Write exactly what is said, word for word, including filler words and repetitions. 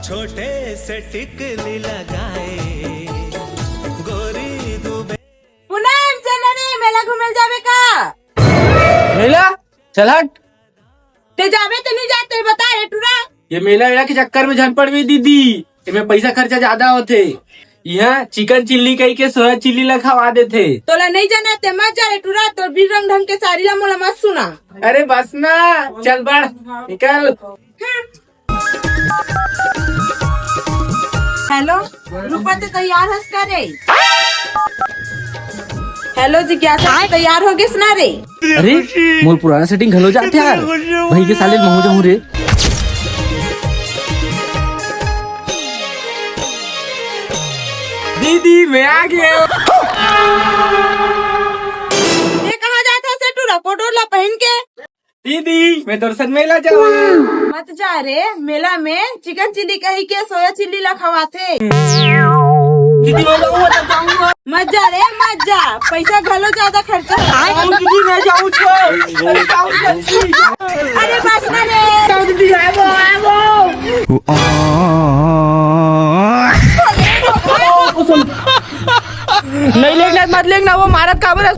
छोटे से टिकली लगाए, गोरी दुबे। पूनम, चल ना रे, मेला घूमे ल जाबे का? मेला? चल हट। ते जाबे ते नहीं जाते, बता रे टुरा। ये मेला वेला के चक्कर में झन पड़बे दीदी, एमे पैसा खर्चा ज्यादा होथे। इहाँ चिकन चिल्ली कही के सोया चिल्ली ला खवा देथे। तोला नहीं जाना ते मत जा रे टुरा, तोर बिन रंग ढंग के सारी ला मोला मत सुना। अरे बस ना, चल बढ़, निकल। हेलो, रूपा, ते तैयार हस का रे? हेलो जिज्ञासा, ते तैयार हो गेस ना रे? अरे, मोर पुराना सेटिंग घलो जात हे यार। भाई के साले महू जाऊं रे। दीदी, मैं आ गया। ये कहाँ जात हस टुरा, कोट ला पहन के? दीदी, मैं तोर संग मेला जाऊँ। मत जा रे, मेला में चिकन चिल्ली कही के सोया चिल्ली ला खवाथे। दीदी, मैं जाऊँ, मैं जाऊँ। मत जा रे, मत जा, पैसा घलो ज्यादा खर्चा होथे। दीदी, मैं जाऊँ तो। मैं जाऊँ जल्दी। अरे बस ना रे। दीदी, आगो, आगो। नहीं लेगना, मत लेगना, वो मारत काबर हे?